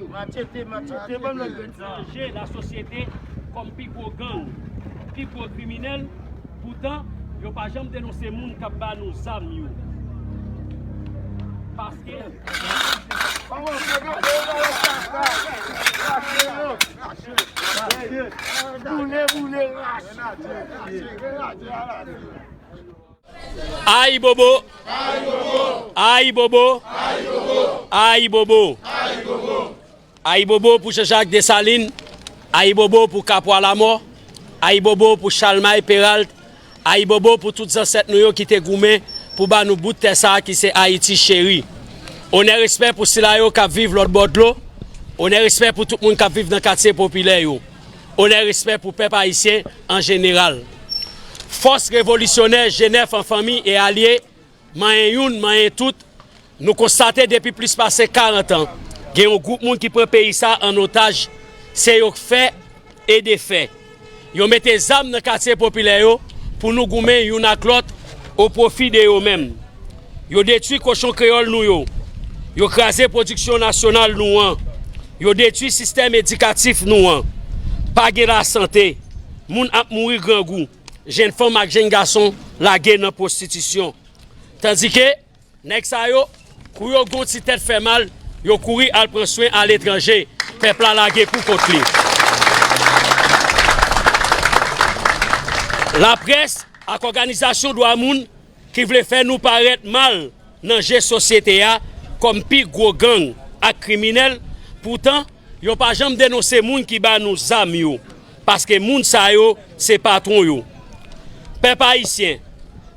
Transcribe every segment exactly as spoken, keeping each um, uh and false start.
Machete, machete, ban m lòt grenn. Chanje lasosyete kòm pi gwo gang, pi gwo kriminèl. Poutan, yo pa janm denonse moun k ap ba nou zam yo. Paske Boule, boule, rache. Ayibobo! Ayibobo! Ayibobo! Ayibobo pou Jean-Jacques Dessalines, ayibobo pou Kapwa Lamò, ayibobo pou Chalmay Peralt, ayibobo pou tout zansèt nou yo ki te goumen pou ba nou bout tè sa a ki se Ayiti cheri. Onè, respè pou sila yo k ap viv lòt bò dlo. Onè, respè pou tout moun k ap viv nan katye popilè yo. Onè, respè pou pèp ayisyen an jeneral. Fòs revolisyonè G nèf an fanmi e alye, manyen youn, manyen tout, nou konstate depi plis pase karant an, gen yon gwoup moun ki pran peyi sa an otaj, se yo k fè e defè. Yo mete zam nan katye popilè yo pou nou goumen youn ak lòt o pwofi de yo menm. Yo detwi kochon kreyòl nou yo. Yo kraze pwodiksyon nasyonal nou an. Yo detwi sistèm edikatif nou an. Pa gen lasante. Moun ap mouri grangou. Jèn fanm ak jèn gason lage nan pwostitisyon. Tandike, nèg sa yo, kou yo gen yon ti tèt fè mal, yo kouri al pran swen aletranje. Pèp la lage pou kont li. Laprès ak òganizasyon dwa moun ki vle fè nou parèt mal nan je sosyete a kòm pi gwo gang ak kriminèl, poutan, yo pa janm denonse moun ki ba nou zam yo, paske moun sa yo se patwon yo. Pèp ayisyen,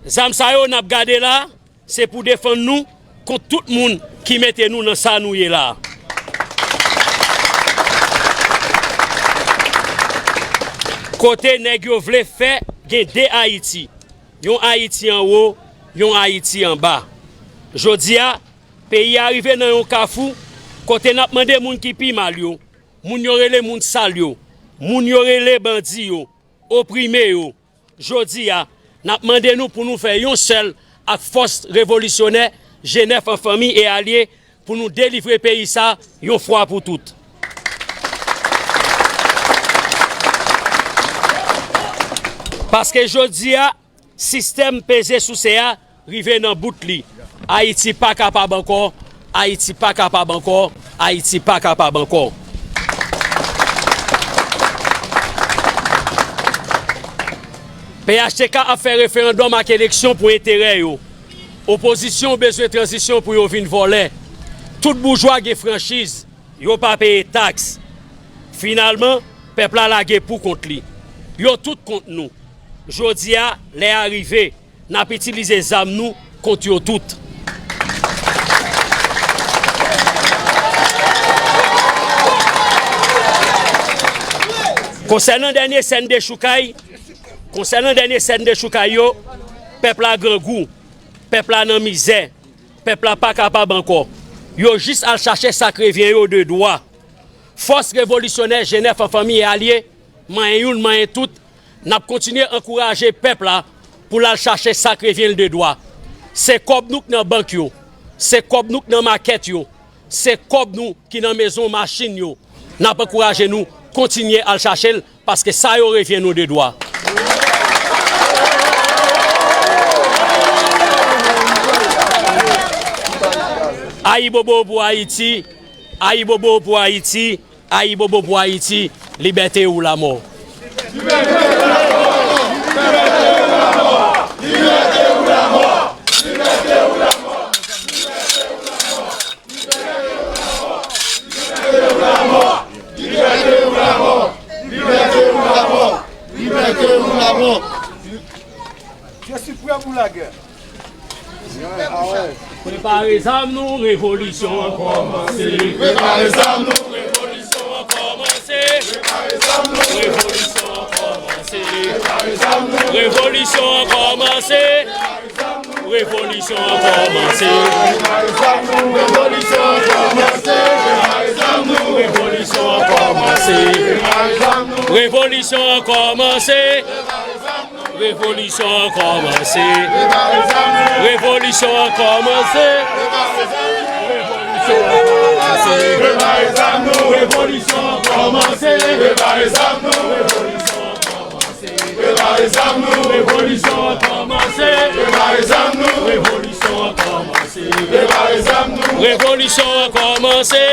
zam sa yo n ap gade la, se pou defann nou kont tout moun ki mete nou nan sa nou ye la. Kote nèg yo vle fè gen de Ayiti, yon Ayiti anwo, yon Ayiti anba. Jodi a, peyi a rive nan yon kafou kote n ap mande moun ki pi mal yo, moun yo rele moun sal yo, moun yo rele bandi yo, oprime yo. Jodi a, n ap mande nou pou nou fè yon sèl ak fòs revolisyonè G nèf an fanmi e alye pou nou delivre peyi sa yon fwa pou tout. Paske jodi a, sistèm peze souse a rive nan bout li. Ayiti pa kapab ankò, Ayiti pa kapab ankò, Ayiti pa kapab ankò. P H T K ap fè referandòm ak eleksyon pou enterè yo. Opozisyon bezwen tranzisyon pou yo vin vòlè. Tout boujwa gen franchiz, yo pa peye taks. Finalman, pèp la lage pou kont li. Yo tout kont nou. Jodi a, lè a rive, n ap itilize zam nou kont yo tout. Konsènan dènye sèn dechoukay, konsènan dènye sèn dechoukay yo, pèp la grangou, pèp la nan mizè, pèp la pa kapab ankò. Yo jis al chache sa k revyen yo de dwa. Fòs revolisyonè G nèf an fanmi e alye, manyen youn, manyen tout, n ap kontinye ankouraje pèp la pou l al chache sa k revyen l de dwa. Se kòb nou k nan bank yo, se kòb nou k nan makèt yo, se kòb nou ki nan mezon machin yo. N ap ankouraje nou kontinye al chache l, paske sa yo revyen nou de dwa. Ayibobo pou Ayiti, ayibobo pou Ayiti, ayibobo pou Ayiti, libète ou lamò. Je suis prêt pour la guerre. Prepare zam nou, revolisyon an kòmanse. Prepare zam nou, revolisyon an kòmanse. Prepare zam nou, revolisyon an kòmanse. Revolisyon an kòmanse. Revolisyon an kòmanse. Revolisyon an kòmanse. Revolisyon an kòmanse. Revolisyon an kòmanse. Revolisyon an kòmanse. Revolisyon an kòmanse. Revolisyon an kòmanse. Revolisyon an kòmanse. Revolisyon an kòmanse. Revolisyon an kòmanse. Revolisyon an kòmanse. Revolisyon an kòmanse. Revolisyon an kòmanse.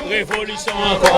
Revolisyon an kòmanse.